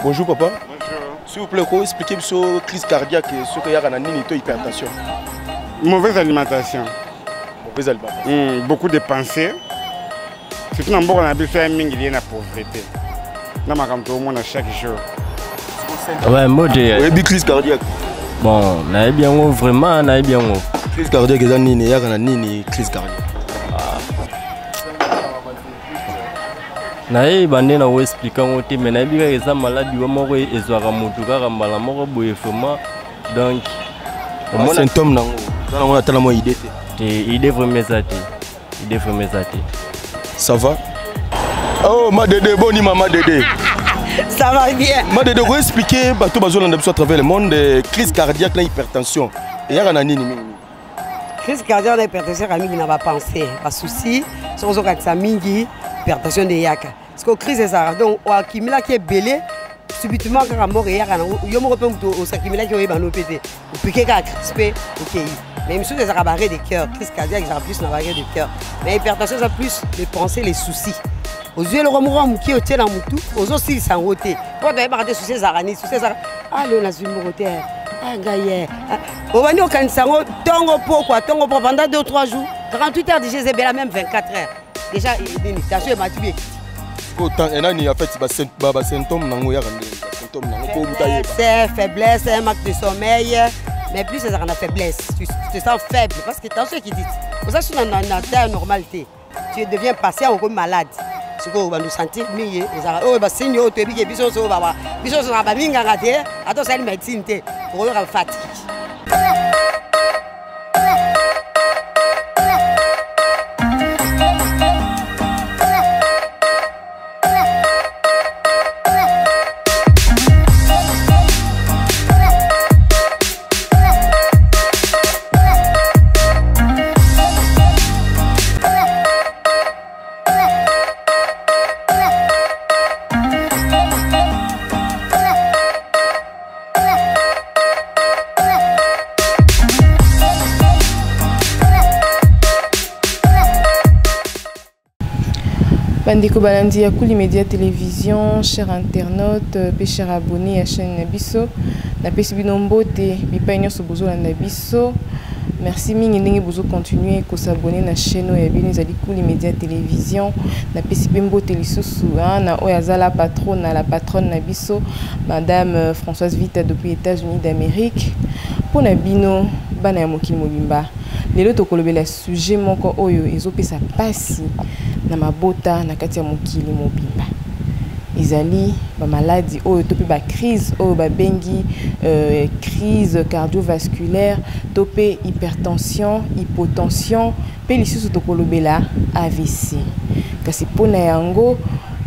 Bonjour papa. Bonjour. S'il vous plaît, ko expliquer biso crise cardiaque soki eyaka na nini to hypertension. Mauvaise alimentation. Mauvaise alimentation. Beaucoup de pensées. Surtout na mboka na biso ya mingi lié na pauvreté. Na makambo toomona chaque jour. Ouais, mbote. Oyebi crise cardiaque? Bon, nayebi yango vraiment, nayebi yango. Crise cardiaque eza nini? Eyaka na nini crise cardiaque? Nayeba nde na koexplike yango te, mais nayebi kaka eza maladi wa moko ezwaka motu kaka mbala moko boye vraiment. Donc omona symptôme nango eza nango natala mwa idée te. Te, idée vraiment eza te, idée vraiment eza te. Ça va? Oh, ma Dédé, boni mama Dédé. Ça va bien. Ma Dédé, ko expliquer bato bazolanda biso à travers le monde, crise cardiaque na hypertension. Eyaka na nini mingi? Crise cardiaque na hypertension eyaka mingi na ba pensée, ba soucis, soki ozokatisa mingi, hypertension nde eyaka. Parce que crise ezalaka, donc oaccumulaki ebele, subitement kaka mort eyaka nango, yo moko mpe moto osakimilaki oyeba no mpe te, opike kaka crise mpe okei. Mais misusu ezalaka ba arrêt de cœur, crise cardiaque ezalaka plus na ba arrêt de cœur. Mais hypertension eza plus les pensées, les soucis. Ozwi eloko moko ya moke otie na motu, ozosilisa yango te. Mpo toyebaka te souci ezalaka nini, souci ezalaka, ah, lelo nazwi moko te, ah, ngai ye. Ah, obandi okanisa yango ntongo pokwa, ntongo pokwa, pendant 2 3 jours, 48 heures déjà ezebela, même 24 heures. Déjà, nini, tension emati bi ekiti. Sikoyo, nani, en fait, ba symptômes nango eyaka ndenge? Ba symptômes nango, po moto ayeba. Faiblesse, faiblesse, un manque de sommeil, mais plus ezalaka na faiblesse. Tu te sens faible parce que tension ekiti. Oza su na terre normale te. Tu deviens patient, okomi malade. Sikoyo obandi osentir mingi ezalaka oyo basigne oyo toyebi ke biso nyonso oyo biso nyonso na baminganga te, ata osali médecine te, okoyoka fatigue. Bandeko balandi ya Kuli Media Télévision, chers internautes, pe chers abonnés ya chaîne na biso, napesi bino mbote bipai nyonso bozolanda biso. Merci mingi ndenge bozo continuer ko s'abonner na chaîne oyo ya bino ezali Kuli Media Télévision. Napesi pe mbote lisusu, hein, na oyo aza la patronne, na la patronne na biso, Madame Françoise Vita depuis États-Unis d'Amérique. Mpo na bino bana ya mokili mobimba, lelo tokolobela sujet moko oyo ezopesa pasi na mabota na kati ya mokili mobimba. Ezali ba maladi oyo to pe ba crise oyo babengi crise cardiovasculaire to pe hypertension, hypotension pe lisusu tokolobela AVC. Kasi mpona yango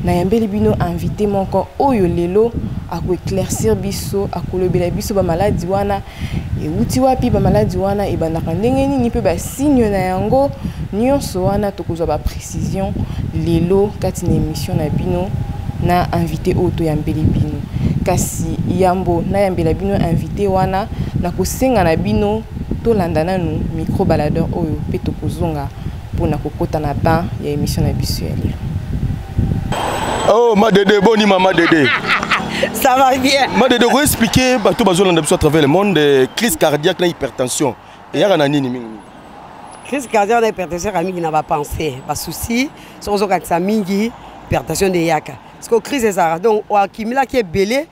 nayambeli bino invité moko oyo lelo akoéclaircir biso, akolobela biso ba maladi wana euti wapi, ba maladi wana ebandaka ndenge nini pe ba signe na yango nyonso wana tokozwa ba précision lelo kati na émission na bino na invité oyo toyambeli bino. Kasi yambo nayambela bino invité wana, nakosenga na bino tolanda nanu micro baladeur oyo pe tokozonga mpona kokota na bain ya émission na biso ya lelo. Oh, ma Dédé, boni mama Dédé. Ça va bien. Ma Dédé, ko expliquer bato bazolanda biso à travers le monde, crise cardiaque na hypertension. Eyaka na nini mingi? Crise cardiaque na hypertension eyaka mingi na ba pensée, ba soucis, soki ozokatisa mingi, hypertension nde eyaka. Parce que crise ezalaka, donc oaccumulaki ebele,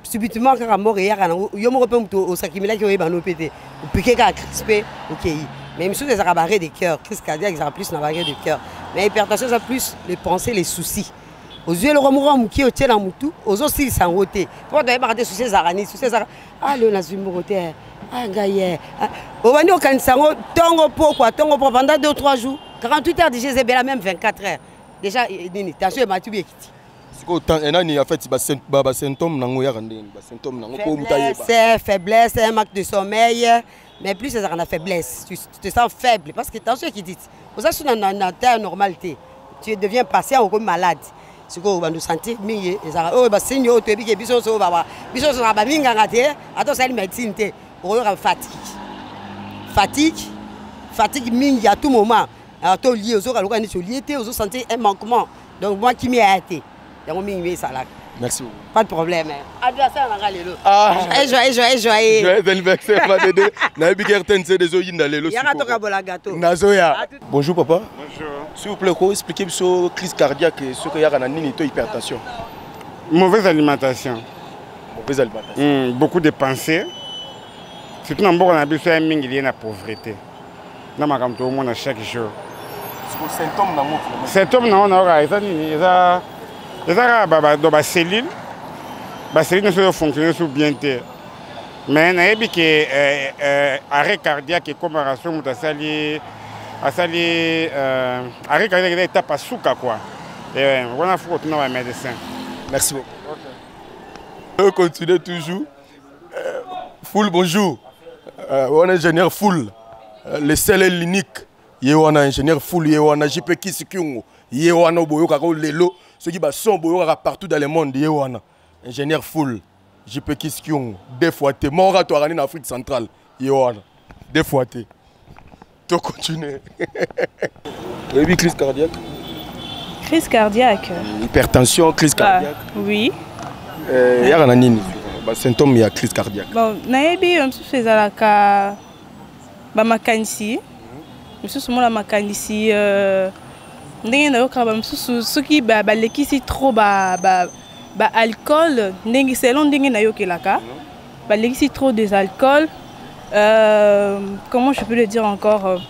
subitement kaka mort eyaka nango, yo moko mpe moto osakimilaki oyeba no mpe te, opike kaka crise mpe okei. Mais misusu ezalaka ba arrêt de cœur, crise cardiaque ezalaka plus na ba arrêt de cœur. Mais hypertension eza plus les pensées, les soucis. Ozwi eloko moko ya moke otie na motu, ozosilisa yango te. Mpo toyebaka te souci ezalaka nini, souci ezalaka, ah, lelo nazwi moko te, ah, ngai ye. Ah, obandi okanisa yango ntongo pokwa, ntongo pokwa, pendant 2 3 jours, 48 heures déjà ezebela, même 24 heures. Déjà, nini, tension emati bi ekiti. Sikoyo, nani, en fait, ba symptômes nango eyaka ndenge nini? Ba symptômes nango, po moto ayeba. Faiblesse, faiblesse, un manque de sommeil, mais plus ezalaka na faiblesse. Tu te sens faible parce que tension ekiti. Oza su na terre normale te. Tu deviens patient, okomi malade. Sikoyo obandi osentir mingi ezalaka oyo ba signe oyo toyebi ke biso nyonso oyo biso nyonso na baminganga te, ata osali médecine te, okoyoka fatigue. Fatigue, fatigue mingi à tout moment. Ata olie, ozoyoka lokola neti olie te, ozosentir un manquement. Donc mwa kimia ya te. Yango mingi mingi esalaka. Merci beaucoup. Pas de problème. Adversaire na nga lelo. Ah. Joyeux, joyeux, joyeux. Joyeux anniversaire, ma Dédé. Nayebi ke RTNC ezoyinda lelo. Yaka tokabola gâteau. Nazoya. Bonjour papa. Bonjour. S'il vous plaît, ko expliquer biso crise cardiaque soki eyaka na nini to hypertension. Mauvaise alimentation. Mauvaise alimentation. Beaucoup de pensées. Surtout na mboka na biso ya mingi lié na pauvreté. Na makambo toomona chaque jour. Symptôme nango? Symptôme nango nayoka eza nini? Eza kaka do bacellule, bacellule nyonso ezofonctionne su bien te. Mais nayebi ke arrêt cardiaque ekomaka so moto asali arrêt cardiaque, eza étape asuka quoi. Wana faut kotuna bamédecin. Merci beaucoup. Okay. On continue toujours. Full, bonjour. On est ingénieur full. Le seul et l'unique. Ye wana ingénieur full, ye wana JP Kisikyungu. Ye wana boyokaka lelo. Ceux qui sont boyokaka partout dans le monde, ye wana. Ingénieur full. JP Kisikyungu. Deux fois te. Mort to en Afrique centrale. Ye wana. Deux fois te. To continuer. Oui, crise cardiaque. Crise cardiaque. Hypertension, crise cardiaque. Ah, oui. Yaka na nini? Ba symptôme ya crise cardiaque. Bon, nayebi mosusu ezalaka bamakanisi, mosusu mona makanisi ndenge nayokaka bamosusu soki balekisi trop baalcool, ndenge selon ndenge nayokelaka balekisi trop des alcools, comment je peux le dire encore,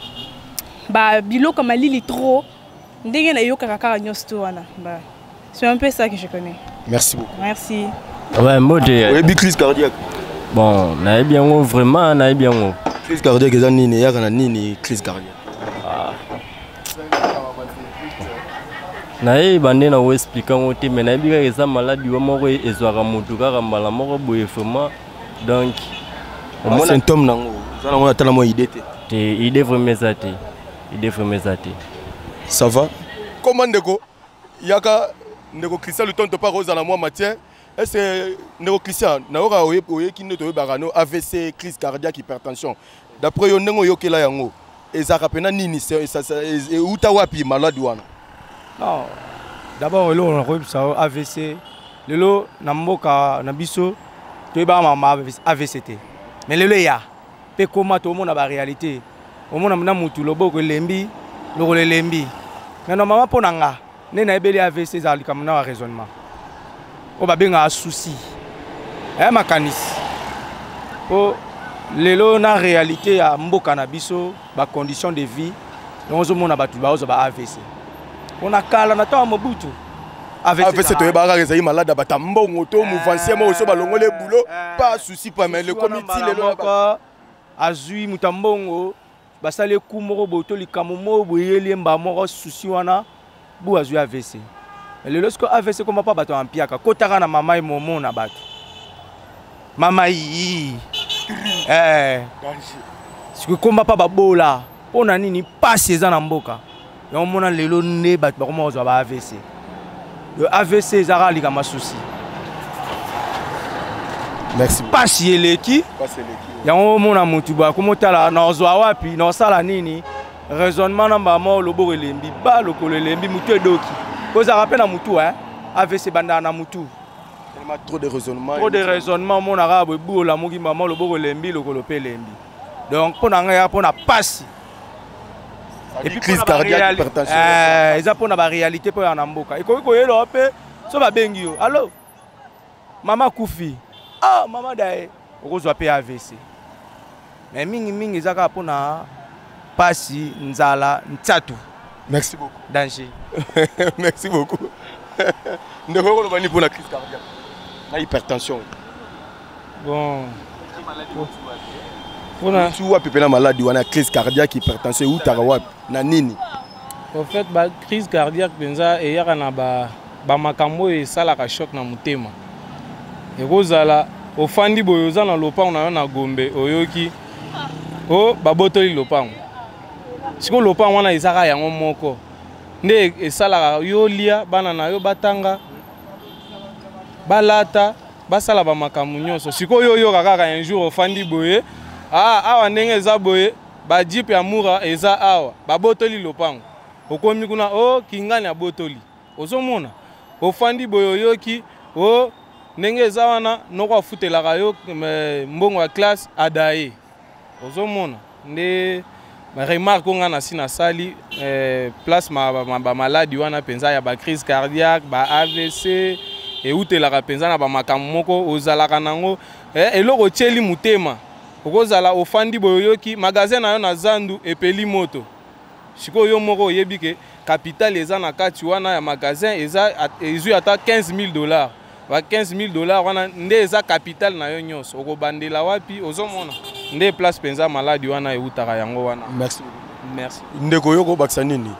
ba biloko malili trop, ndenge nayokaka kaka nyonso to wana. Ba, c'est un peu ça que je connais. Merci beaucoup. Merci. Ouais, mbote. Oyebi crise cardiaque? Bon, nayebi yango vraiment, nayebi yango. Crise cardiaque eza nini? Eyaka na nini, crise cardiaque? Nayeba nde na koexpliquer yango te, mais nayebi kaka eza maladi wa moko ezwaka motu kaka mbala moko boye vraiment. Donc omona symptôme nango eza nango natala mwa idée te? Te, idée vraiment eza te, idée vraiment eza te. Ça va? Comment ndeko yaka, ndeko Christian Lutonto mpa kozala mwa matière? Est ce que ndeko Christian nayoka oyeki nde toyebaka no AVC, crise cardiaque, hypertension, d'après yo ndenge oyokela yango, ezalaka mpena nini? Euta wapi maladi wana? Non, d'abord eloko nakoyebisa yo, AVC lelo na mboka na biso toyebaka mama AVC te, mais lelo eya mpe koma tomona baréalité. Omona na mutu loboko elembi, lokolo elembi. Mais normalement, mpo na nga nde nayebeli, AVC ezala likambo na raisonnement oyo babengaka souci, eya makanisi. Po lelo na réalité ya mboka na biso, bacondition de vie, donc ozomona bato baozwa ba AVC. Mpona kala na ntango ya Mobutu, AVC toyebaka kaka ezali malade ya bato ya mbongo to mouvancier moko so balongoli boulot, pas souci pa. Mais lekomi ti lelo moko azwi moto ya mbongo, basali eku moko boye to likambo moko boyeli ye mbala moko, souci wana bu azwi AVC. Lelo siko AVC koma mpa bato ya mpiaka, kotaka na mama ye momo na bato mama yi eh. Siko ekoma mpa babola. Mpo na nini? Pasi eza na mboka yango. Mona lelo nde bato bakoma kozwa ba AVC. Le AVC eza kaka likambo souci. Merci. Pasi eleki yango. Omona motu boye akoma otala nazwa wapi, nasala nini, raisonnement na mbala moko loboko elembi, ba lokolo elembi, mutu edoki. Kozalaka mpe na mutu, AVC ebandaka na mutu. Trop de raisonnement. Trop de raisonnement. Omonaka boye bu olamuki, mama loboko elembi, lokolo mpe elembi. Donc mpo na ngai ya mpo na pasi. Crise cardiaque, hypertension. Eza mpo na baréalité mpo ya na mboka. Ekoki koyela mpe so babengi yo: "Allo, mama akufi." Ah, mama daye, okozwa mpe AVC. Mais mingimingi eza kaka mpona pasi, nzala, ntsatu. Merci beaucoup. Danger. Merci beaucoup. Ndeko, koloba nini mpona crise cardiaque na hypertension? Bon, mpona tu wapi mpena maladi wana ya crise cardiaque, hypertension eutaka wapi, na nini? En fait, ba crise cardiaque mpenza eyaka na bamakambo oyo esalaka choc na motema. Ekozala ofandi boye, oza na lopango na yo na Gombe, oyoki o babotoli lopango. Sikoyo lopango wana ezaka yango moko nde esalaka yo lia, bana na yo batanga, balata, basala bamakambo nyonso. Sikoyo oyoka kaka un jour ofandi boye, ah, awa ndenge eza boye, bajeep ya mura eza awa, babotoli lopango. Okomi kuna o kingani abotoli. Ozomona ofandi boye, oyoki O ndenge eza wana, noko afutelaka yo mbongo ya classe, adaye. Ozomona nde remarque oyo ngai nasi nasali, place bamaladi wana mpenza ya bacrise cardiaque, ba AVC eutelaka mpenza na bamakambo moko ozalaka nango, eloko otieli motema. Okozala ofandi boye, oyoki magasin na yo na zandu epeli moto. Sikoyo yo moko oyebi ke capital eza na kati wana ya magasin, eza ezwi ata 15 000 $. Ba 15 000 $ wana nde eza capital na yo nyonso. Okobandela wapi? Ozomona nde place mpenza maladi wana eutaka, yango wana. Merci. Merci. Ndeko, yo kobakisa nini?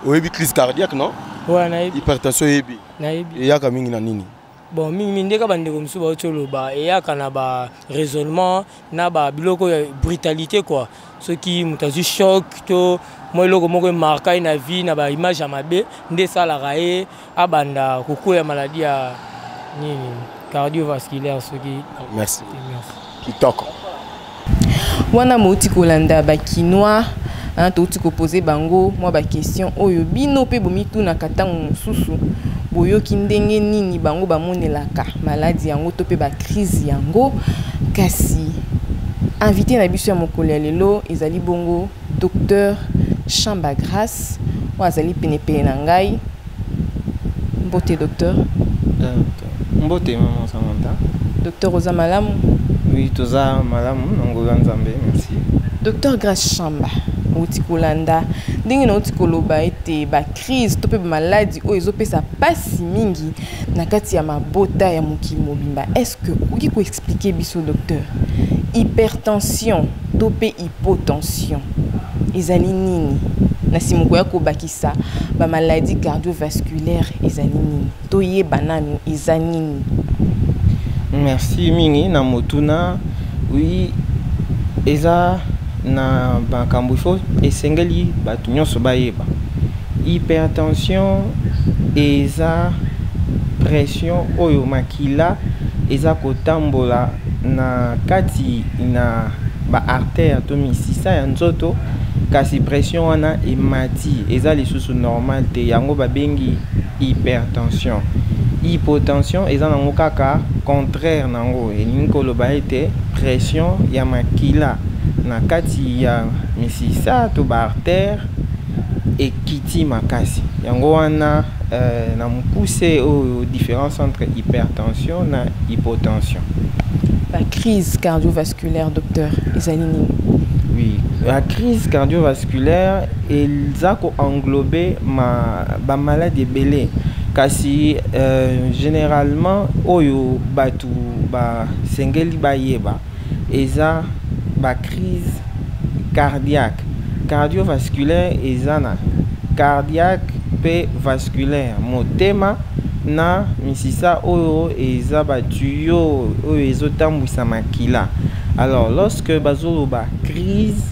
Oyebi crise cardiaque, non? Ouais, nayebi. Hypertension, oyebi? Nayebi. Eyaka mingi na nini? Bon, mingimingi ndeka bandeko mosusu bauti oloba, eyaka na baraisonnement na babiloko ya brutalité quoi. Soki moto azwi choc to mwa eloko moko emarka ye na vie na baimage ya mabe, nde esalaka ye abanda kokwea maladie ya nini, cardiovasculaire soki. Merci. Merci. Kitoko. Wana mouti kolanda bakinois, hein, touti kopose bango mwa baquestion oyo bino mpe bomitunaka ntango mosusu. Boyoki ndenge nini bango bamonelaka maladi yango to mpe bacrise yango. Kasi invité na biso ya mokolo ya lelo ezali bongo docteur Chamba Grâce, oyo azali penepene na ngai. Mbote, docteur. Mbote, mama Samantha. Docteur, oza malamu? Oui, toza malamu na ngolu ya Nzambe, merci. Docteur Grâce Chamba, outi kolanda ndenge nauti koloba ete bacrise to mpe bamaladi oyo ezopesa mpasi mingi na kati ya mabota ya mokili mobimba. Est ce que okoki koexpliquer biso, docteur, hypertension to mpe hypotension ezali nini? Na nsima okoya kobakisa bamaladi cardiovasculaire ezali nini. Toyeba nanu eza nini. Merci mingi na motuna. Oui, eza na makambo ifo esengeli bato nyonso bayeba. Hypertension eza pression oyo makila eza kotambola na kati na baartère to misisa ya nzoto, kasi pression wana emati, eza lisusu normal te. Yango babengi hypertension. Hypotension eza nango kaka contraire nango, elingi koloba ete pression ya makila na kati ya misisa to baartère ekiti makasi. Yango wana na mokuse oyo différence entre hypertension na hypotension. Bacrise cardiovasculaire, docteur, ezali nini? Oui, la crise cardiovasculaire eza koenglobe ma bamaladi ebele, kasi généralement oyo bato basengeli bayeba eza bacrise cardiaque. Cardiovasculaire eza na cardiaque mpe vasculaire, motema na misisa oyo eza batuyo oyo ezotambwisa makila. Alors, lorsque bazoloba crise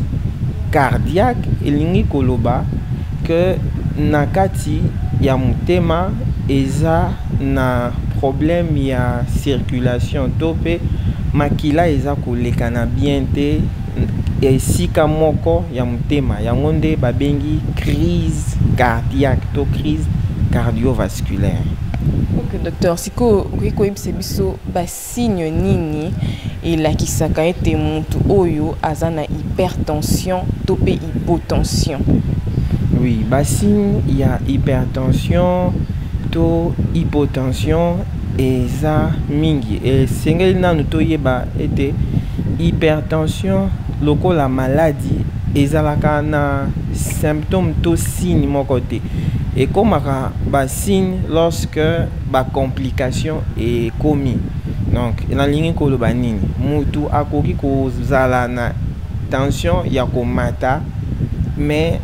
cardiaque, elingi koloba ke na kati ya motema eza na problème ya circulation to mpe makila eza koleka na bien te esika moko ya motema. Yango nde babengi crise cardiaque to crise cardiovasculaire. Ok, docteur, sikoyo okoki koyebisa biso basigne nini elakisaka ete motu oyo aza na hypertension to mpe hypotension? Oui, basigne ya hypertension to hypotension eza mingi. Esengeli nanu toyeba ete hypertension lokola maladi ezalaka na symptôme to signe moko te. Ekomaka basigne lorsque bacomplication ekomi. Donc nalingi koloba nini? Mutu akoki kozala na tension ya komata, mais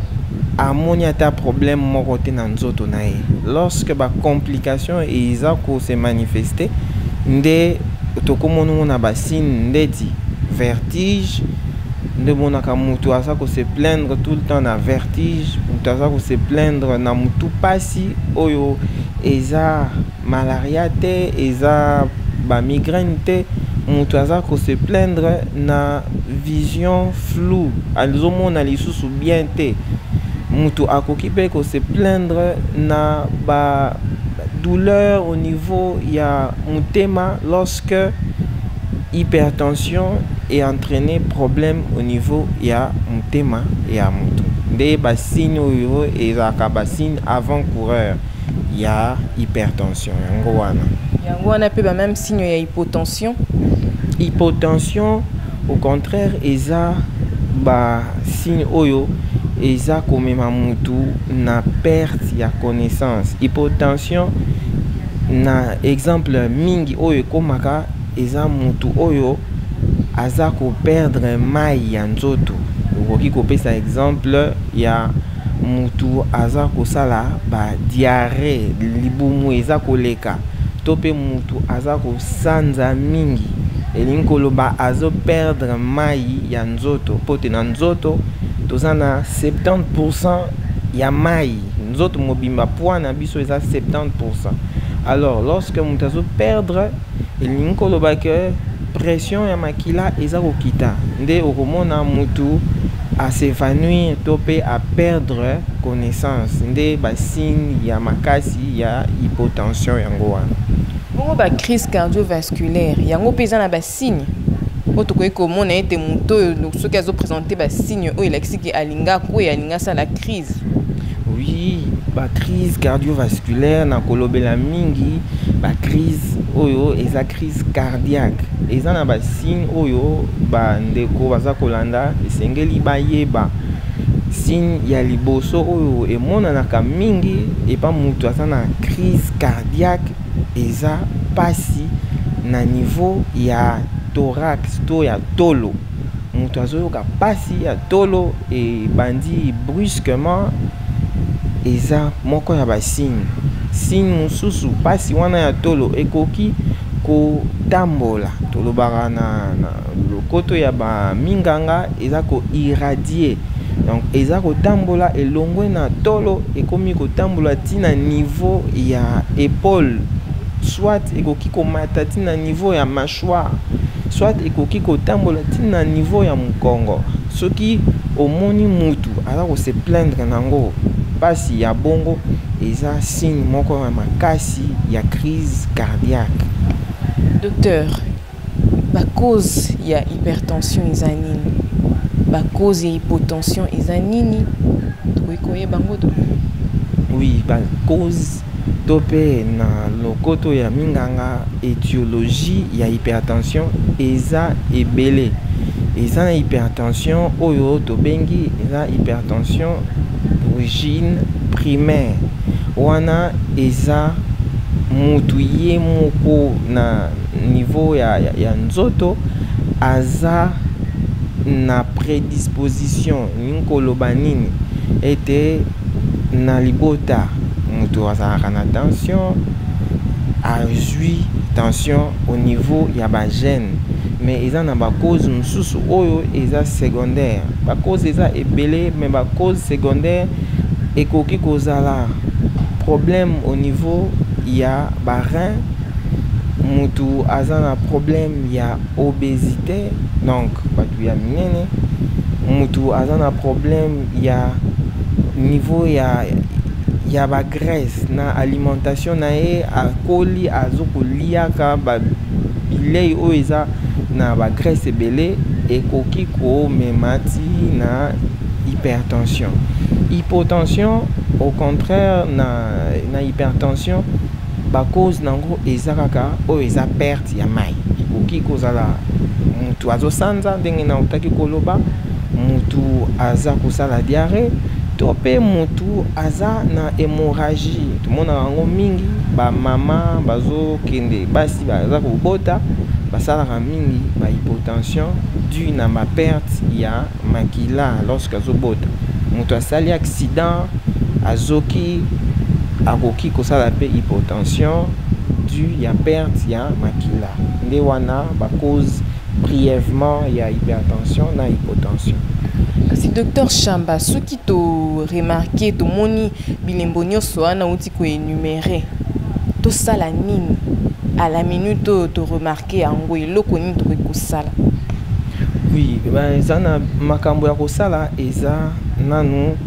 amoni ata problème moko te na nzoto na ye. Lorsque bacomplication eza kose manifester, nde tokomona basigne ndeti vertige, nde omonaka motu aza kose plaindre tout le temps na vertige, motu aza kose plaindre na motu pasi oyo eza malaria te, eza bamigraine te, moto aza kose plaindre na vision floue, azomona lisusu bien te, moto akoki mpe kose plaindre na ba Douleur au niveau ya motema lorsque hypertension e entraîner problème au niveau ya motema ya moto. Nde basigne oyo ezalaka basigne avant coureur ya hypertension, yango wana. Yango wana mpe bameme signe ya hypotension. Hypotension, au contraire, eza basigne oyo eza komema mutu na perte ya connaissance. Hypotension, na exemple mingi oyo ekomaka, eza mutu oyo aza koperdre mai ya nzoto. Okoki kopesa exemple ya mutu aza kosala badiarrhée, libumu eza koleka, to mpe mutu aza kosanza mingi, elingi koloba azoperdre mai ya nzoto, mpo te na nzoto toza na 70% ya mai. Nzoto mobimba, poids na biso eza 70%. Alors lorsque moto azoperdre, elingi koloba ke pression ya makila eza kokita, nde okomona mutu as'évanouir to mpe aperdre connaissance. Nde basigne ya makasi ya hypotension, yango wana. Bongo bacrise cardiovasculaire, yango mpe eza na basigne oyo tokoki komona ete moto oyo, soki azoprésente basigne oyo, elakisi ke alinga akwea, alinga asala crise? Oui, bacrise cardiovasculaire, na kolobela mingi bacrise oyo eza crise cardiaque, eza na basigne oyo bandeko baza kolanda esengeli bayeba. Signe ya liboso oyo emonanaka mingi epa moto aza na crise cardiaque eza pasi na niveau ya thorax to ya tolo. Moto azoyoka pasi ya tolo ebandi brusquement, eza moko ya basigne. Signe mosusu, pasi wana ya tolo ekoki kotambola, tolobaka na lokoto ya baminganga eza koirradier. Donc eza kotambola elongwe na tolo, ekomi kotambola ntina niveau ya épaule, soit ekoki komata ntina niveau ya mâchoire, soit ekoki kotambola ntina niveau ya mokongo. Soki omoni mutu aza kose plaindre nango, mpasi ya bongo, eza signe moko ya makasi ya crise cardiaque. Docteur, bacause ya hypertension eza nini? Bacause ya hypotension eza nini? Tokoki koyeba yango to? Oui, bacause to mpe na lokoto ya minganga étiologie ya hypertension eza ebele. Eza na hypertension oyo tobengi eza hypertension d'origine primaire. Wana eza mutu ye moko na niveau ya nzoto aza na prédisposition. Elingi koloba nini? Ete na libota moto azalaka na tension, azwi tension au niveau ya bagène. Mais eza na bacause mosusu oyo eza secondaire. Bacause eza ebele, mais bacause secondaire ekoki kozala problème au niveau ya barein, mutu aza na problème ya obésité, donc bato ya minene, mutu aza na problème ya niveau ya bagraisse na alimentation na ye, akoli azokoliaka bilei oyo eza na bagraisse ebele, ekoki komema ti na hypertension. Hypotension, au contraire na hypertension, bacause nango eza kaka oyo eza perte ya mai. Ekoki kozala mutu azosanza, ndenge nautaki koloba, mutu aza kosala diarrhée, to mpe mutu aza na hémorragie. Tomonaka yango mingi, bamama bazokende, basi baza kobota, basalaka mingi bahypotension dû na baperte ya makila lorsque azobota. Moto asali accident, azoki, akoki kosala mpe hypotension dû ya perte ya makila. Nde wana bacause brièvement ya hypertension na hypotension. Kasi docteur Chamba, soki toremarquer, tomoni bilembo nyonso wana outi koénumérer, tosala nini à la minute oyo toremarquer yango? Eloko nini tokoki kosala? Oui, eza na makambo ya kosala. Eza nanu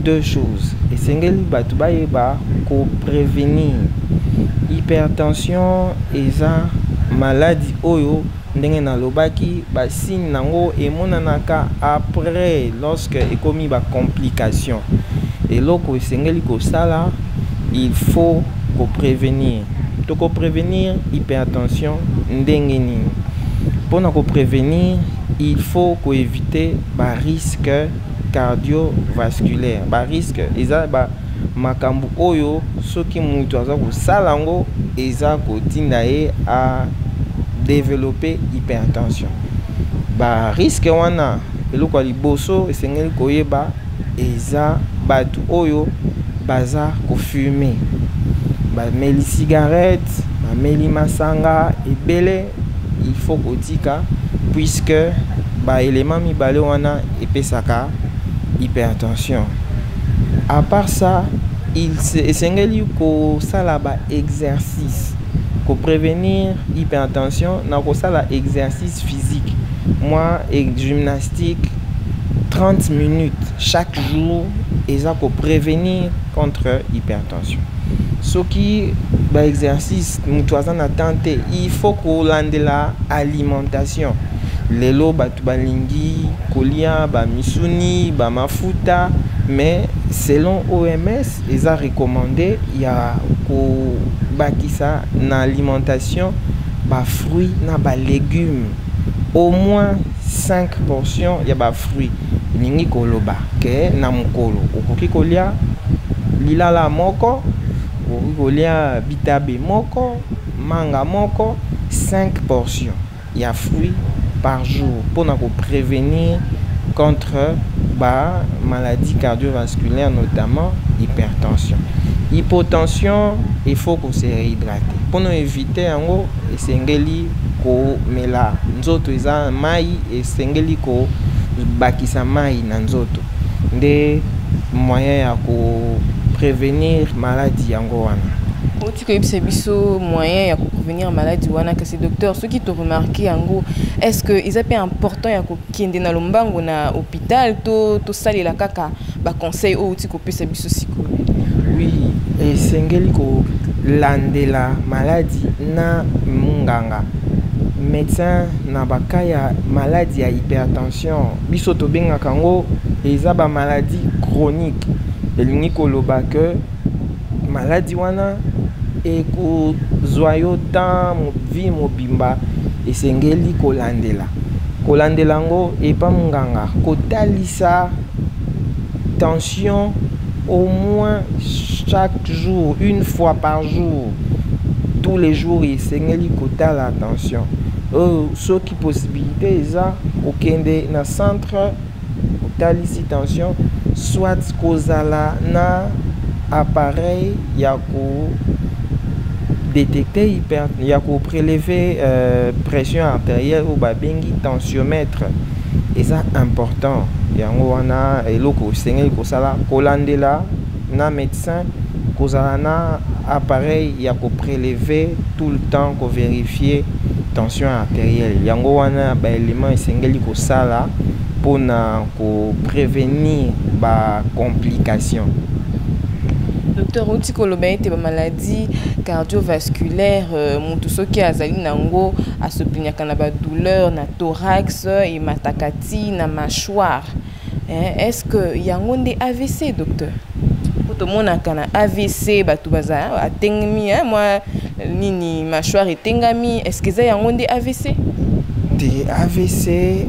Deux choses esengeli bato bayeba koprévenir hypertension. Eza maladi oyo, ndenge nalobaki, basigne nango emonanaka après, lorsque ekomi bacomplication. Eloko esengeli kosala, il faut koprévenir. Tokoprévenir hypertension ndenge nini? Mpona koprévenir, il faut koéviter barisque cardiovasculaire. Barisque eza ba makambo oyo soki moto aza kosala yango, eza kotinda ye a développer hypertension. Barisque wana, eloko ya liboso esengeli koyeba eza bato oyo baza kofumer, bameli cigarette, bameli masanga ebele. Il faut kotika, puisque baélément mibale wana epesaka hypertension. À part ça, il esengeli kosala baexercice. Koprévenir hypertension na kosala exercice physique, mwa gymnastique 30 minutes chaque jour, eza koprévenir contre hypertension. Soki baexercice moto aza na temps te, il faut kolandela alimentation. Lelo bato balingi kolia bamisuni, bamafuta, mais selon OMS eza recommandé ya kobakisa na alimentation bafruit na balégume, au moins 5 portions ya bafruit. Elingi koloba ke na mokolo okoki kolia lilala moko, okoki kolia bitabe moko, manga moko, 5 portions ya fruit par jour mpona koprévenir contre ba maladie cardiovasculaire, notamment hypertension. Hypotension, il faut kose réhydrater. Mpona éviter yango, esengeli komela, nzoto eza mai, esengeli kobakisa mai na nzoto. Nde moyen ya koprévenir maladie yango wana. Oti koyebisa biso moyen ya koprévenir maladie wana, kasi docteur, soki toremarquer yango, est ce que eza mpe important ya kokende na lombango na hôpital to tosalela kaka baconseil oyo oti kopesa biso sikoyo? Oui, esengeli kolandela maladi na munganga, médecin. Na bacas ya maladi ya hypertension, biso tobengaka yango eza bamaladi chronique. Elingi koloba ke maladi wana ekozwa yo temps vie mobimba. Esengeli kolandela, kolandela yango epa munganga, kotalisa tension au moins chaque jour, une fois par jour, tous les jours esengeli kotala tension oyo. Soki possibilité eza, kokende na centre otalisi tension, soit kozala na appareil ya ko détecter hyper, ya koprélever pression artérielle oyo babengi tensiomètre, eza important. Yango wana eloko esengeli kosala: kolandela na médecin, kozala na appareil ya koprélever tout le temps, kovérifier tension artérielle. Yango wana baélément esengeli kosala mpona koprévenir bacomplication. Docteur, outi koloba ete bamaladie cardiovasculaire, motu soki azali nango asoplaignaka na badouleur na thorax, emataka ti na mâchoire. Est ce que yango nde AVC, docteur? Po tomonaka na AVC bato baza atengami mwa nini, mâchoire etengami. Est ce que eza yango nde AVC? Te, AVC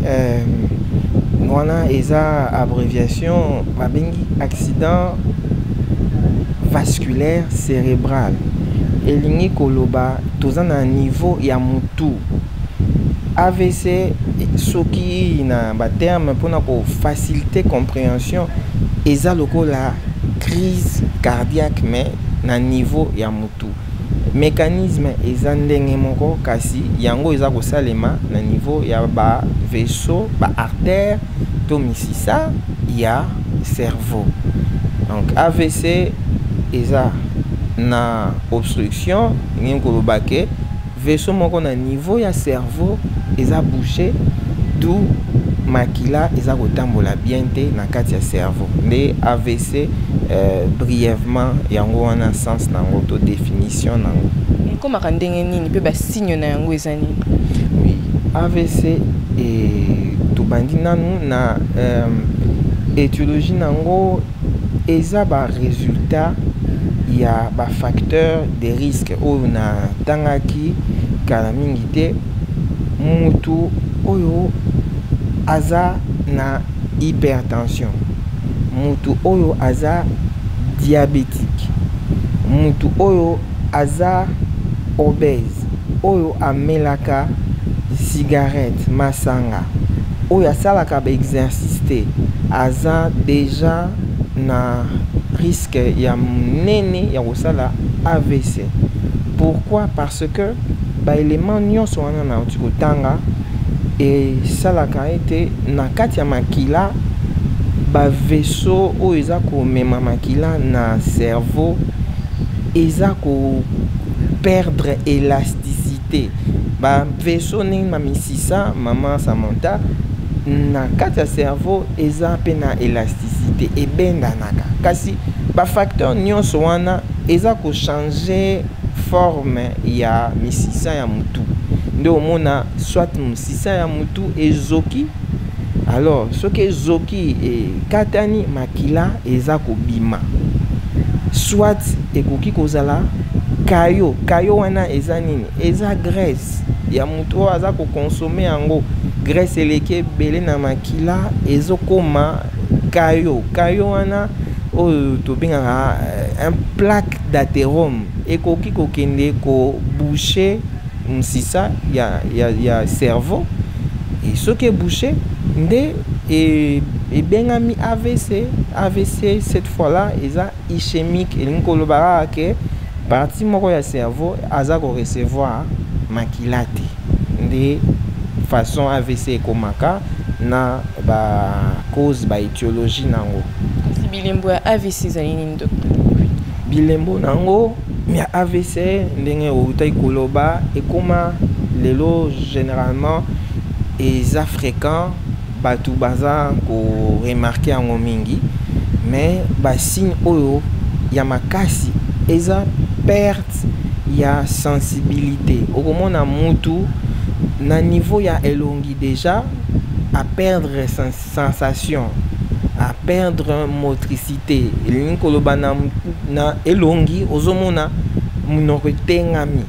wana eza abréviation babengi accident vasculaire cérébral. Elingi koloba toza na niveau ya mutu. AVC, soki na baterme mpona kofaciliter compréhension, eza lokola crise cardiaque mais na niveau ya mutu. Mécanisme eza ndenge moko, kasi yango eza kosalema na niveau ya bavaisseau, baartère to misisa ya cerveau. Donc AVC eza na obstruction, elingi koloba ke vaisseau moko na niveau ya cerveau eza bouché, d'où Makila eza kotambola bien te na kati ya cerveau nde AVC. Brièvement, yango wana sens nango to définition nango. Ekomaka ndenge nini mpe basigne na yango eza nini? Oui, AVC e, tobandi nanu na étiologie nango. Eza barésultat ya bafacteur de risque oyo natangaki kala mingi te. Mutu oyo aza na hypertension, mutu oyo aza diabétique, mutu oyo aza obèse, oyo amelaka cigarette, masanga, oyo asalaka baexercice te, aza déjà na risque ya monene ya kosala AVC. Pourquoi? Parce que baélément nyonso wana nauti kotanga esalaka ete na kati ya makila, bavaisseau oyo eza komema makila na cerveau eza koperdre élasticité. Bavaisseau ndenge bamisisa, mama Samantha, na kati ya cerveau eza mpe na élasticité, ebendanaka. Kasi bafacteur nyonso wana eza kochange forme ya misisa ya mutu, nde omona soit mosisa ya mutu ezoki. Alors soki ezoki, ekatani, makila eza kobima, soit ekoki kozala caillot. Caillot wana eza nini? Eza graisse ya motu oyo aza koconsommer yango. Graisse eleki ebele na makila, ezokoma caillot. Caillot wana oyo tobengaka un plaque d'athérome ekoki kokende koboucher mosisa ya cerveau. E soki ebouche nde ebengami AVC. AVC cette fois là eza ischémique, elingi koloba kaka ke partie moko ya cerveau aza korecevoir makila te. Nde façon AVC ekomaka na bacause, baétiologie nango. Kasi bilembo ya AVC ezali nini, docteur? Bilembo nango ya AVC, ndenge outaki koloba, ekóma lelo généralement eza fréquent, bato baza koremarquer yango mingi. Mais basigne oyo ya makasi eza perte ya sensibilité. Okomona mutu na niveau ya elongi déjà aperdre sensation, aperdre motricité, elingi koloba na elongi ozomona monoko etengami.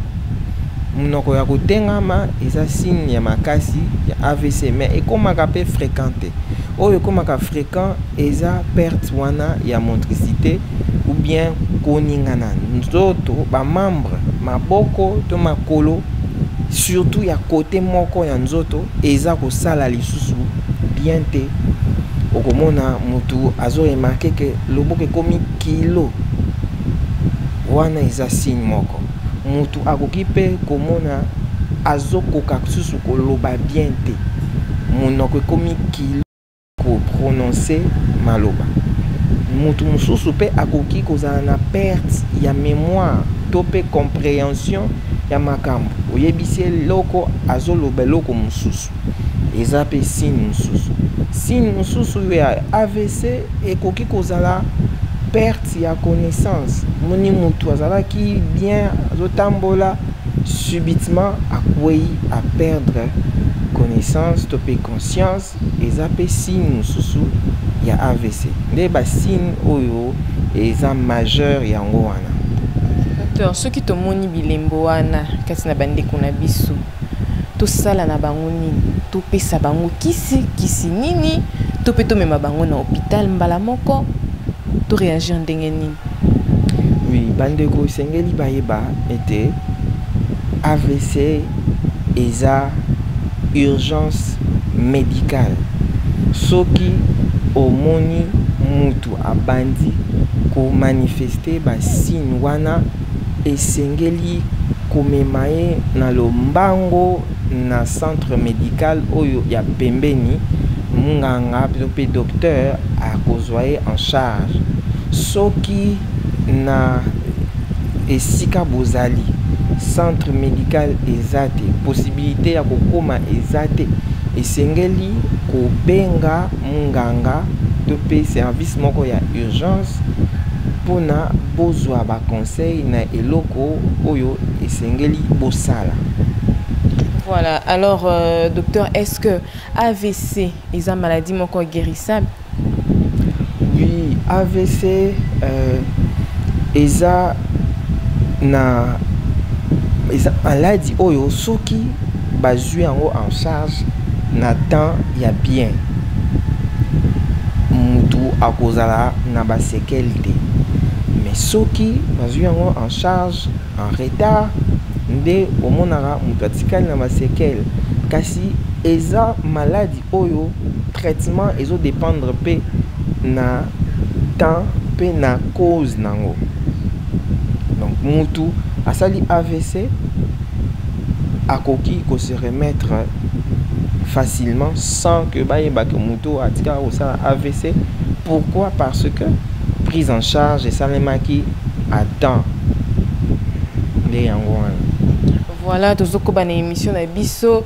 Monoko ya kotengama eza signe ya makasi ya AVC, mais ekomaka mpe fréquent te. Oyo ekomaka fréquent eza perte wana ya motricité ou bien koningana nzoto, bamembre, maboko to makolo, surtout ya côté moko ya nzoto eza kosala lisusu bien te. Okomona motu azoremarquer ke loboko ekomi kilo, wana eza signe moko. Motu akoki mpe komona azokoka susu koloba bien te, monoko ekomi kilo koprononcer maloba. Motu mosusu mpe akoki kozala na perte ya mémoire to mpe compréhension ya makambo. Oyebisi eloko, azoloba eloko mosusu, eza mpe signe mosusu. Signe mosusu ya AVC ekoki kozala perte ya connaissance. Moni motu azalaki bien, azotambola, subitement akwei, aperdre connaissance to mpe conscience, eza mpe signe mosusu ya AVC. Nde basigne oyo eza majeur yango wana. Docteur, soki tomoni bilembo wana kati na bandeko na biso, tosala na bango nini? Topesa bango kisi? Kisi nini? To mpe tomema bango na hôpital mbala moko? Toréagir ndenge nini? Oui, bandeko esengeli bayeba ete AVC eza urgence médicale. Soki omoni mutu abandi komanifester basigne wana, esengeli komema ye na lombango na centre médical oyo ya pembeni. Munganga to mpe docteur akozwa ye en charge. Soki na esika bozali centre médical eza te, possibilité ya kokóma eza te, Esengeli kobenga munganga to mpe service moko ya urgence mpona bozwa baconseil na eloko oyo esengeli bosala. Voilà, alors docteur, est-ce que AVC est une maladie moko guérissable? Oui, AVC eza na eza maladie oyo soki bazwi yango en charge na temps ya bien, mutu akozala na baséquelles te. Mais soki bazwi yango en charge en retard, nde omonaka moto atikali na baséquelles. Kasi eza maladie oyo traitement ezodépendre mpe na temps mpe na cause nango. Donc mutu asali AVC akoki kose remettre facilement sans que bayeba ke mutu atikala kosala AVC. Pourquoi? Parce que prise en charge esalemaki à temps. Nde yango wana. Voilà, tozokoba na émission na biso.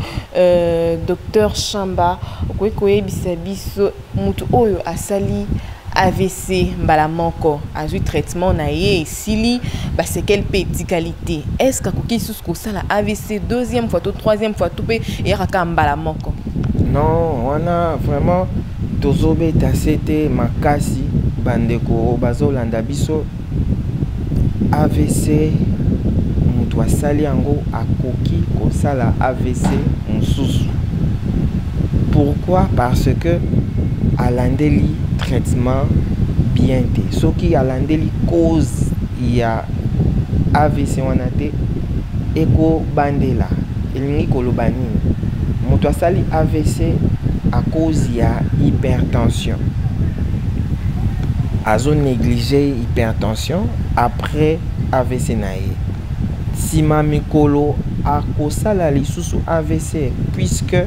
Docteur Chamba, okoki koyebisa biso, mutu oyo asali AVC mbala moko, azwi traitement na ye, esili, baséquelles mpe etikali te, est ce que akoki lisusu kosala AVC deuxième fois to troisième fois, to mpe eyaka kaka mbala moko? Non, wana vraiment tozobeta se te makasi. Bandeko bazolanda biso, AVC, moto asali yango akoki kosala AVC mosusu. Pourquoi? Parce que alandeli traitement bien te. Soki alandeli cause ya AVC wana te, ekobandela. Elingi koloba nini? Moto asali AVC à cause ya hypertension, azo néglige hypertension, après AVC na ye, nsima mikolo akosala lisusu AVC, puisque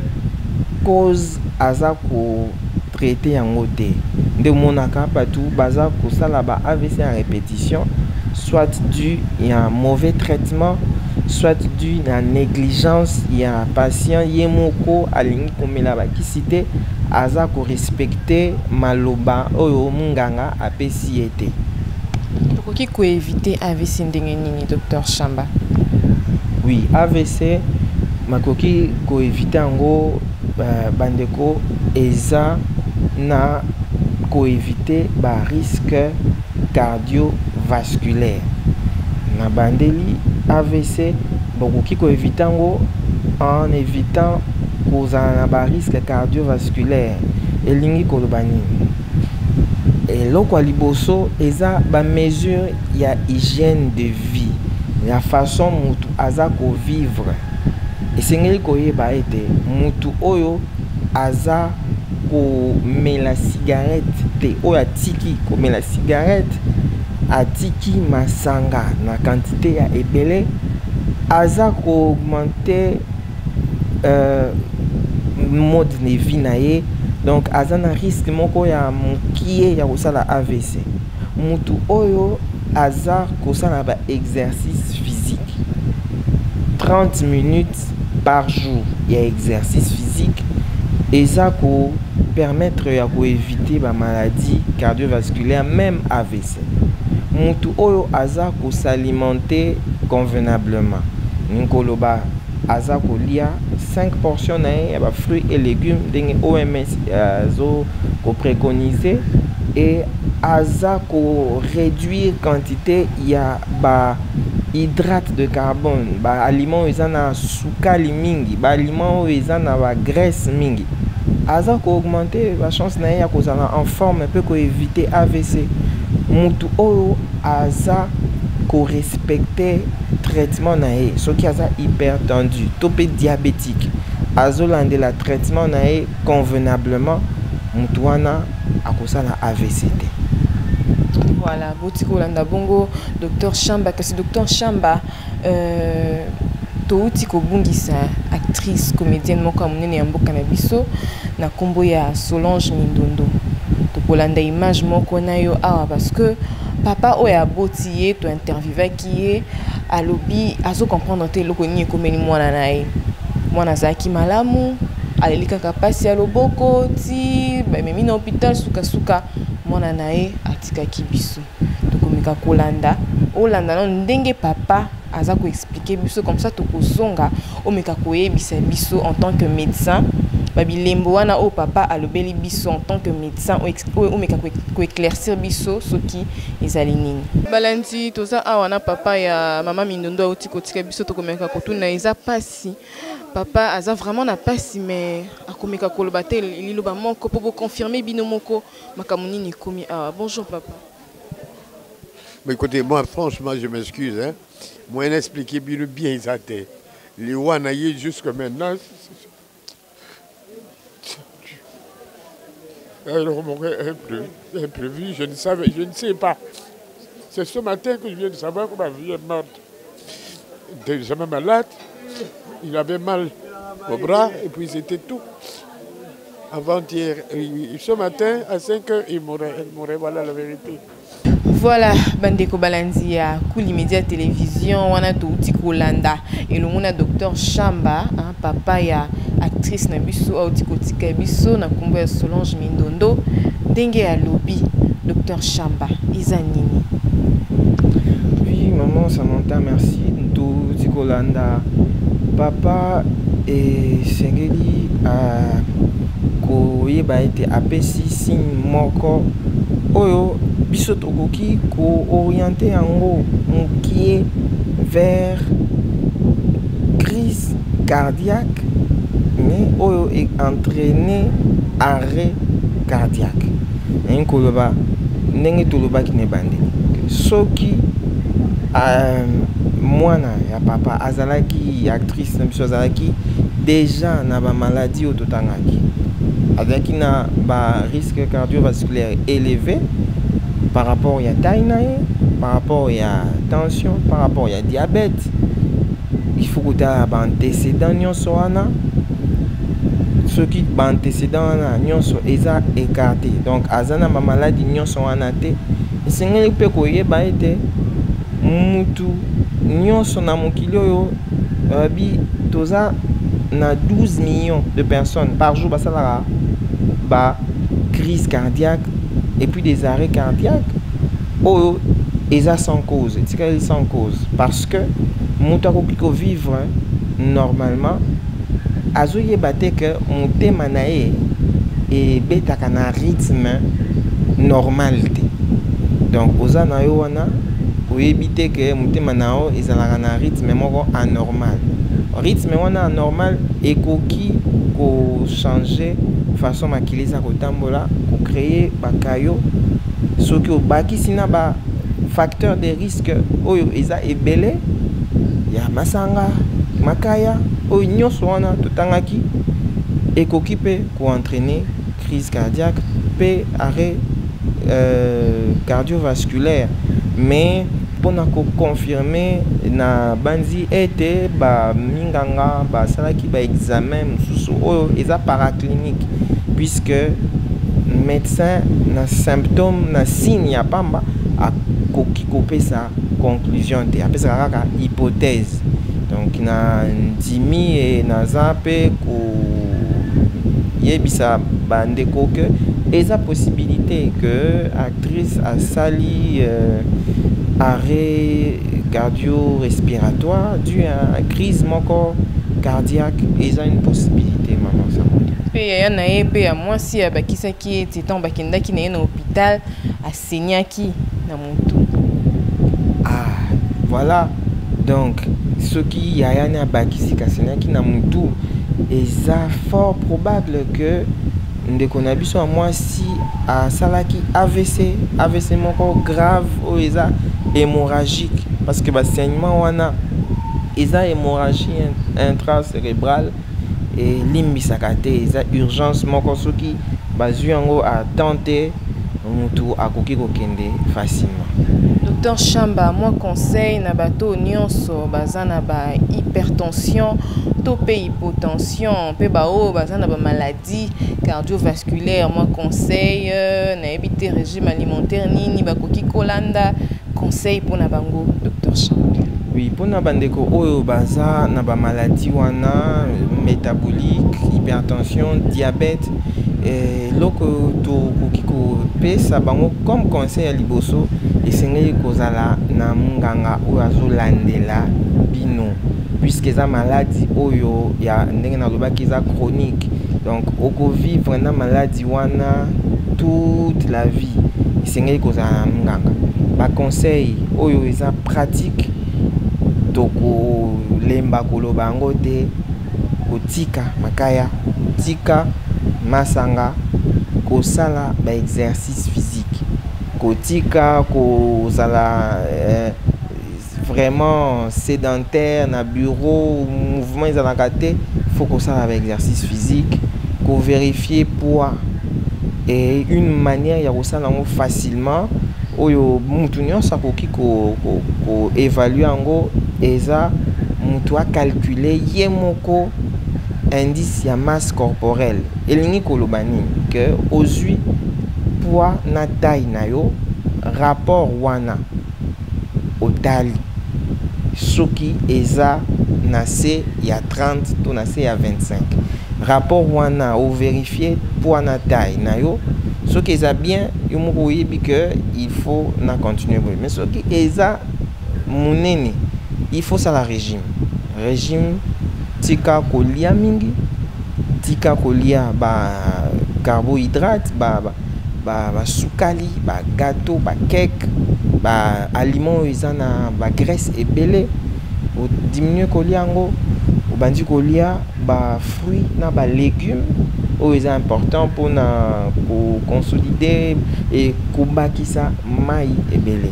cause aza kotraiter yango te. Nde omonaka bato baza kosala ba AVC ya répétition, soit dû ya mauvais traitement, soit dû na négligence ya patient ye moko. Alingi komela bakisi te, aza korespecter maloba oyo munganga apesi ye te. Tokoki koéviter AVC ndenge nini, docteur Chamba? Oui, AVC makoki koéviter yango, bandeko, eza na koéviter barisque cardiovasculaire. Na bandeli, AVC bokoki koéviter yango en évitant kozala na barisque cardiovasculaire. Elingi koloba nini? Eloko ya liboso eza bamesure ya hygiène de vie, ya façon mutu aza kovivre. Esengeli koyeba ete mutu oyo aza komela cigarette te, oyo atiki komela cigarette, atiki masanga na quantité ya ebele, aza koaugmenter mode de vie na ye, donc aza na risque moko ya mokie ya kosala AVC. Mutu oyo aza kosala ba exercice physique, 30 minutes par jour ya exercice physique, eza kopermettre ya koéviter bamaladie cardiovasculaire, même AVC. Mutu oyo aza kos'alimenter convenablement, ningi koloba aza kolia 5 portions na ye ya bafruits et légumes ndenge OMS azo kopréconiser, et aza koréduire quantité ya ba hydrate de carbone, baaliment oyo eza na sukali mingi, baaliment oyo eza na bagraisse mingi, aza koaugmenter bachance na ye ya kozala en forme mpe koéviter AVC. Mutu oyo aza korespecter traitement na ye, soki aza hypertendu to mpe diabétique, azolandela traitement na ye convenablement, mutu wana akosala AVC te. Voilà, boti kolanda bongo docteur Chamba. Kasi docteur Chamba, touti kobungisa actrice comédienne moko ya monene ya mboka na biso na nkombo ya Solange Mindondo. Tokolanda image moko na yo awa, parce que papa oyo aboti ye, tointerviewaki ye, alobi azocomprendre te eloko nini ekomeli mwana na ye. Mwana azalaki malamu. Aleli kaka pasi ya loboko ti bamemi na hôpital, sukasuka mwana na ye atikaki biso. Tokomeka kolanda, olanda nano ndenge papa aza koexpliquer biso, comme ça tokozonga omeka koyebisa biso en tant que médecin babilembo wana oyo papa alobeli biso. En tant que médecin, oyo omeka koéclaircir biso soki ezali nini. Balandi, toza awa na papa ya mama Mindondo auti kotika biso. Tokomeka kotuna, eza pasi, papa aza vraiment na pasi, mais akomeka koloba te liloba moko mpo boconfirme bino moko makambo nini ekomi awa. Bonjour papa. Mais écoutez, moi, franchement, je m'excuse. Hein. Moi, expliquer bien, bien, ça. Les Wanaye, jusque maintenant. Alors, imprévu, je ne savais, je ne sais pas. C'est ce matin que je viens de savoir que ma fille est morte. Il n'était jamais malade. Il avait mal au bras et puis c'était tout. Avant-hier, ce matin, à 5 heures, il mourait. Elle mourait, voilà la vérité. Voilà, bandeko balandi ya Kuli Media Télévision, wana touti kolanda elongo na docteur Chamba, hein, papa ya actrice na biso auti kotika biso na nkombo ya Solange Mindondo. Ndenge alobi docteur Chamba, eza nini? Oui, maman Samantha, merci. Touti kolanda papa, esengeli koyeba ete apesi signe moko oyo biso tokoki koorienter yango mokie vers crise cardiaque, mais oyo entraîné arrêt cardiaque. Nalingi koloba ndenge tolobaki na ebandeli, soki mwana ya papa azalaki, actrice na biso azalaki déjà na bamaladi oyo totangaki, azalaki na barisque cardiovasculaire élevé par rapport ya taille na ye, par rapport ya tension, par rapport ya diabète, il faut kotala baantécédent nyonso wana. Soki baantécédent wana nyonso eza écarté, donc aza na bamaladi nyonso wana te, esengeli mpe koyeba ete mutu nyonso na mokili oyo bi toza na 12 millions de personnes par jour basalaka ba crise cardiaque et puis des arrêts cardiaques oyo eza sans cause, etikali sans cause, parce que moto akoki kovivre normalement, azoyeba te ke motema na ye ebetaka na rythme normal te. Donc oza na yo wana, oyebi te ke motema na yo ezalaka na rythme moko anormal. Rythme wana anormal ekoki kochange façon makili eza kotambola, kocréer bakayo. Soki obakisi na ba facteur de risque oyo eza ebele ya masanga, makaya, oyo nyonso wana totangaki, ekoki mpe koentraîner crise cardiaque mpe arrêt cardiovasculaire. Mais mpona koconfirme na bandi ete baminganga basalaki baexamen mosusu oyo eza paraclinique, puisque médecin na symptôme, na signe ya pamba, akoki kopesa conclusion te, apesaka kaka hypothèse. Donc na ndimi e naza mpe koyebisa bandeko ke eza possibilité que actrice asali arrêt cardio-respiratoire dû à crise moko cardiaque. Eza une possibilité, maman Samantha. Mpe yaya na ye mpe ya mwasi abakisaki ete ntango bakendaki na ye na hôpital, asaignaki na motu. Ah voilà, donc soki yaya ne abakisi kasaignaki na motu, eza fort probable que ndeko na biso ya mwasi asalaki AVC, AVC moko grave oyo eza hémorragique, parce que basaignement wana eza hémorragie intracérébrale, elimbisaka te, eza urgence moko. Soki bazwi yango à temps te, motu akoki kokende facilement. Docteur Chamba, mwa conseil na bato nyonso baza na ba hypertension to mpe hypotension, mpe baoyo baza na bamaladie cardiovasculaire, mwa conseil, nayebi te régime alimentaire nini bakoki kolanda, conseil mpona bango, docteur Chamba. Oui, mpona bandeko oyo baza na bamaladi wana, métabolique, hypertension, diabète, eloko tokoki kopesa bango comme conseil ya liboso, esengeli kozala na monganga oyo azolandela bino, puisque eza maladi oyo ya ndenge nalobaki, eza chronique. Donc okovivre na maladi wana toute la vie. Esengeli kozala na monganga. Baconseil oyo eza pratique, tokolemba koloba yango te: kotika makaya, tika masanga, kosala baexercice physique, kotika kozala vraiment sédentaire na bureau, mouvement ezalaka te. Faut kosala baexercice physique, kovérifier poids. Et une manière ya kosala yango facilement, oyo mutu nyonso akoki koévaluer yango, eza mutu acalcule ye moko indice ya masse corporelle. Elingi koloba nini? Ke ozwi poids na taille na yo, rapport wana otali soki eza na se ya 30 to na se ya 25. Rapport wana, ovérifie poids na taille na yo, soki eza bien, yo moko oyebi ke il faut na continuer boye. Mais soki eza monene, il faut sala régime. Régime, tika kolia mingi, tika kolia bacarbohydrate, basukali, ba bagâteau, bacake, baaliment oyo eza na bagraisse ebele. Odiminue kolia yango, obandi kolia bafruit na balégume oyo eza important mpona koconsolider e kobakisa mai ebele.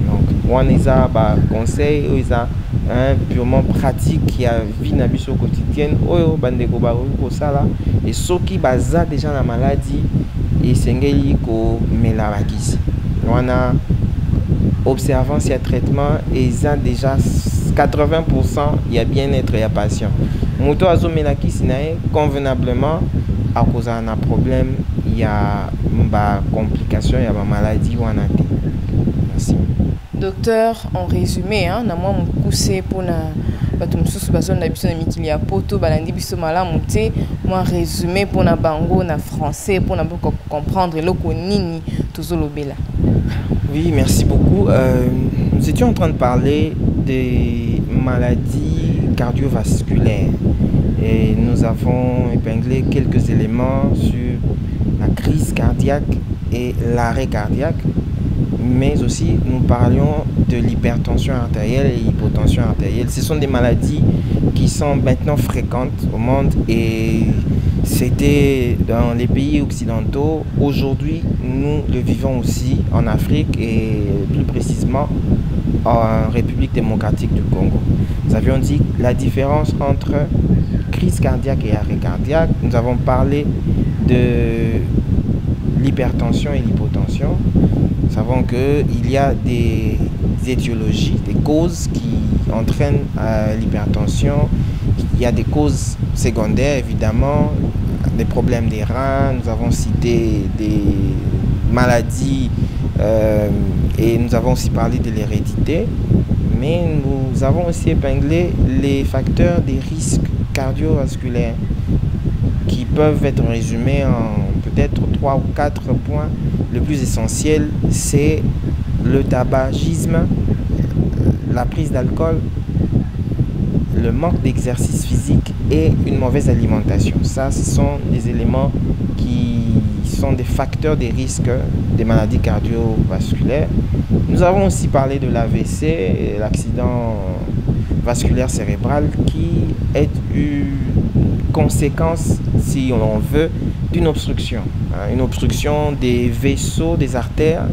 Donc wana eza baconseil oyo eza, hein, purement pratique ya vie na biso quotidienne, oyo bandeko bakoki kosala. E soki baza déjà na maladi, esengeli komela bakisi wana. Observance ya traitement eza déjà 80% ya bien-être ya patient. Moto azomela kisi na ye convenablement akozala na problème ya bacomplication ya bamaladi wana te. Merci. Docteur, en résumé, hein, na mwa mokuse, mpona bato mosusu bazolanda biso na mikili ya poto, balandi biso malamu te, mwa résumé mpona bango na français, mpona boka comprendre eloko nini tozolobela. Oui, merci beaucoup. Nous étions en train de parler des maladies cardiovasculaires et nous avons épinglé quelques éléments sur la crise cardiaque et l'arrêt cardiaque, mais aussi nous parlions de l'hypertension artérielle et l'hypotension artérielle. Ce sont des maladies qui sont maintenant fréquentes au monde et c'était dans les pays occidentaux. Aujourd'hui, nous le vivons aussi en Afrique et plus précisément en République démocratique du Congo. Nous avions dit la différence entre crise cardiaque et arrêt cardiaque. Nous avons parlé de l'hypertension et l'hypotension. Nous savons qu'il y a des étiologies, des causes qui entraînent l'hypertension. Il y a des causes secondaires, évidemment, des problèmes des reins. Nous avons cité des maladies et nous avons aussi parlé de l'hérédité. Mais nous avons aussi épinglé les facteurs des risques cardiovasculaires qui peuvent être résumés en peut-être trois ou quatre points. Le plus essentiel, c'est le tabagisme, la prise d'alcool, le manque d'exercice physique et une mauvaise alimentation. Ça, ce sont des éléments qui sont des facteurs des risques des maladies cardiovasculaires. Nous avons aussi parlé de l'AVC, l'accident vasculaire cérébral, qui est une conséquence, si on veut, d'une obstruction. Hein, une obstruction des vaisseaux, des artères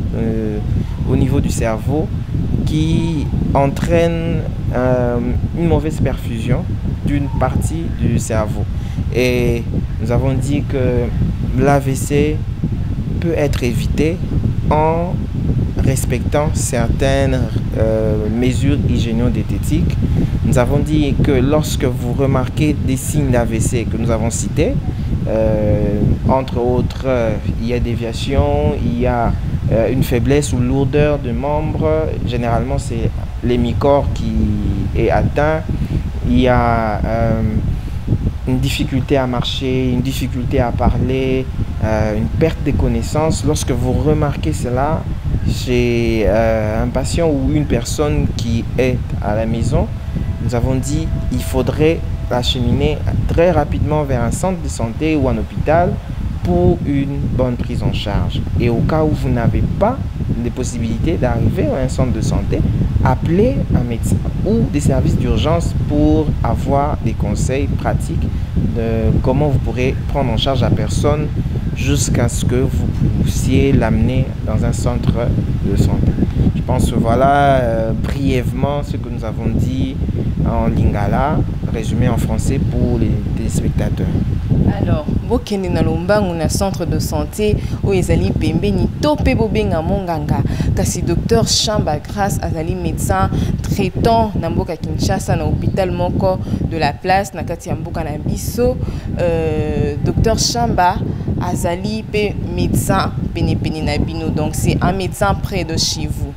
au niveau du cerveau qui entraîne une mauvaise perfusion d'une partie du cerveau. Et nous avons dit que l'AVC peut être évité en respectant certaines mesures hygiéno-diététiques. Nous avons dit que lorsque vous remarquez des signes d'AVC que nous avons cités, entre autres, il y a déviation, il y a une faiblesse ou lourdeur de membres, généralement c'est l'hémicorps qui est atteint, il y a euh, une difficulté à marcher, une difficulté à parler, euh, une perte de connaissance. Lorsque vous remarquez cela chez euh, un patient ou une personne qui est à la maison, nous avons dit il faudrait l'acheminer très rapidement vers un centre de santé ou un hôpital pour une bonne prise en charge. Et au cas où vous n'avez pas les possibilités d'arriver à un centre de santé, appelez un médecin ou des services d'urgence pour avoir des conseils pratiques de comment vous pourrez prendre en charge la personne jusqu'à ce que vous puissiez l'amener dans un centre de santé. Je pense que voilà euh, brièvement ce que nous avons dit en lingala, résumé en français pour les téléspectateurs. Alors, bokende na lombangu na centre de santé oyo ezali pembeni to mpe bobenga monganga kasi docteur Chamba Grâce azali médecin traitant na mboka Kinshasa na hôpital moko de la place na kati ya mboka na biso euh, docteur Chamba azali mpe médecin penepene na bino donc c'est un médecin près de chez vous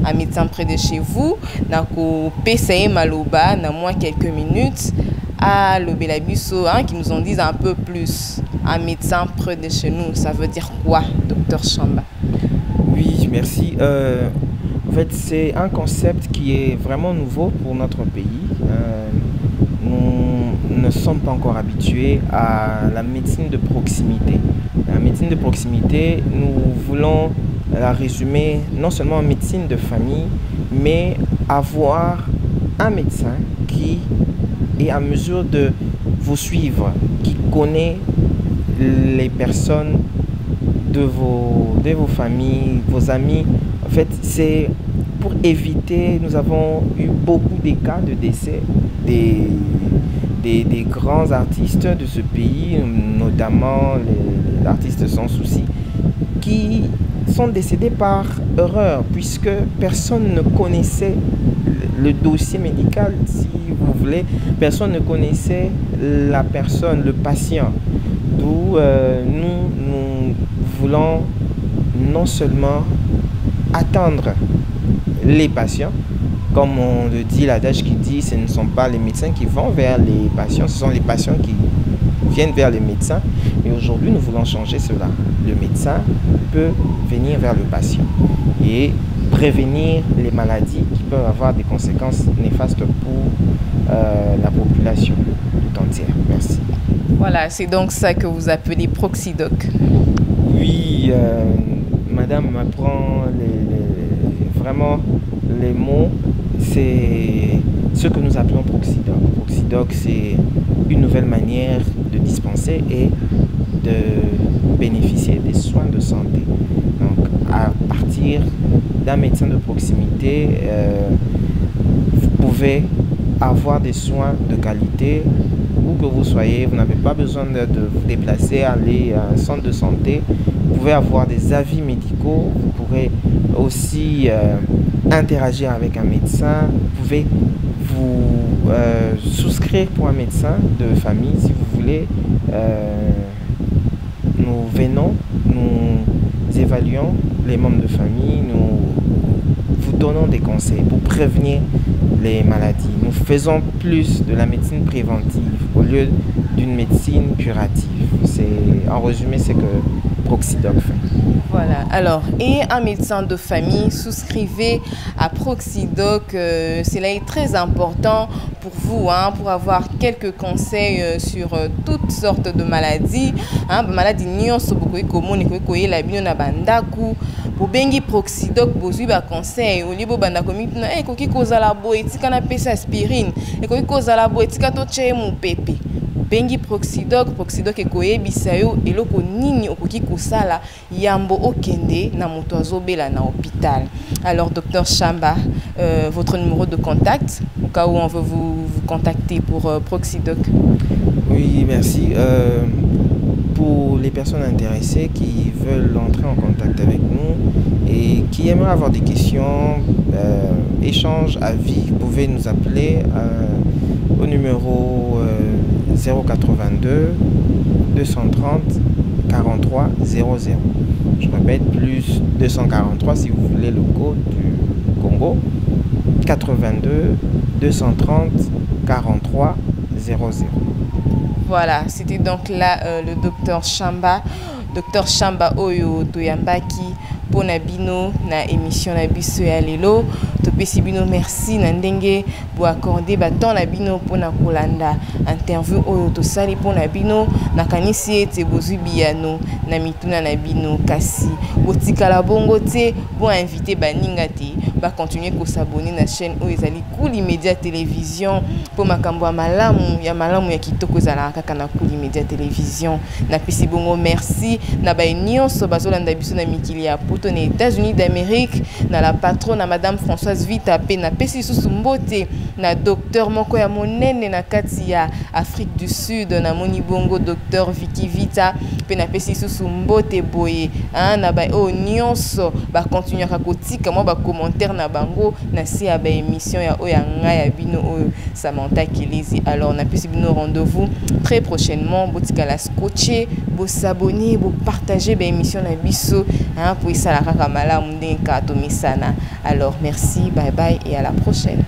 un médecin près de chez vous nakopesa ye maloba na mwa quelques minutes alobela biso hein, qui nous en dise un peu plus un médecin près de chez nous ça veut dire quoi docteur Chamba Oui, merci. Euh, en fait, c'est un concept qui est vraiment nouveau pour notre pays. Euh, nous ne sommes pas encore habitués à la médecine de proximité. La médecine de proximité, nous voulons la résumer non seulement en médecine de famille, mais avoir un médecin qui est à mesure de vous suivre, qui connaît les personnes de vos, de vos familles, vos amis. En fait, c'est pour éviter, nous avons eu beaucoup de cas de décès des, des, des grands artistes de ce pays, notamment les, artistes sans souci, qui sont décédés par erreur, puisque personne ne connaissait le dossier médical, si vous voulez, personne ne connaissait la personne, le patient. D'où euh, nous, nous voulons non seulement attendre les patients, comme on le dit, l'adage qui dit, ce ne sont pas les médecins qui vont vers les patients, ce sont les patients qui viennent vers les médecins. Et aujourd'hui, nous voulons changer cela. Le médecin peut venir vers le patient et prévenir les maladies qui peuvent avoir des conséquences néfastes pour euh, la population tout entière. Merci. Voilà, c'est donc ça que vous appelez Proxidoc. Oui, euh, madame m'apprend les, vraiment les mots. C'est ce que nous appelons Proxidoc. Proxidoc, c'est une nouvelle manière de dispenser et de bénéficier des soins de santé. Donc, à partir d'un médecin de proximité, euh, vous pouvez avoir des soins de qualité où que vous soyez. Vous n'avez pas besoin de, vous déplacer, aller à un centre de santé. Vous pouvez avoir des avis médicaux. Vous pourrez aussi euh, interagir avec un médecin. Vous pouvez vous euh, souscrire pour un médecin de famille si vous voulez. Euh, nous venons, nous évaluons les membres de famille, nous vous donnons des conseils pour prévenir les maladies. Nous faisons plus de la médecine préventive au lieu d'une médecine curative. C'est, en résumé, c'est que Proxidoc fait. Voilà. Alors, et un médecin de famille, souscrivez à Proxidoc. Euh, cela est très important pour vous, hein, pour avoir quelques conseils euh, sur euh, toutes sortes de maladies. Hein, maladie nyonso bokoki komona ekoki koyela bino na bandaku bobengi Proxidoc bozwi ba conseil au lieu bobanda komituna eh, ekoki kozala boye tika napesa aspirine ekoki kozala boye tika totya ye mopepe obengi Proxidoc Proxidoc ekoyebisa yo eloko nini okoki kosala yambo okende na moto azobela na hôpital alors docteur Chamba euh, votre numéro de contact au cas où on veut vous, vous contacter pour euh, Proxidoc Oui, merci. Euh, pour les personnes intéressées qui veulent entrer en contact avec nous et qui aimeraient avoir des questions, euh, échanges, avis, vous pouvez nous appeler euh, au numéro 082 230 43 00. Je répète, plus 243 si vous voulez le code du Congo. 82 230 43 00. Voilà, c'était donc là euh, le docteur Chamba. Docteur Chamba oyo toyambaki pona bino na émission na biso ya lelo. Topesi bino merci na ndenge bo accorder ba temps na bino pona kolanda interview oyo tosali pona bino. Nakanisi ete bozwi biyano na mituna na bino, kasi botikala bongo te, bo inviter baninga te ba continuer ko s'abonner na chaîne oyo ezali Kuli Media Television mpo makambo ya malamu ya malamu ya kitoko ezalaka kaka na Kuli Media Television. Napesi bongo merci na baye nyonso bazolanda biso na mikili ya poto na États-Unis d'Amérique, na la patronne na Madame Françoise Vita, mpe napesi lisusu mbote na docteur moko ya monene na kati ya Afrique du Sud, namoni bongo docteur Vicky Vita, mpe napesi lisusu mbote boye hein, na baye oyo nyonso bakontinuaka kotika mwa bacommentaire na bango na se ya baémission ya oyo ya ngai ya bino oyo Samantha Kilezi. Alors napesi bino rendez-vous très prochainement, botikala scotché, bosabonner, bopartager baémission na biso hein, po esala kaka malamu ndenge kaka tomesana. Alors merci, bye bye et à la prochaine.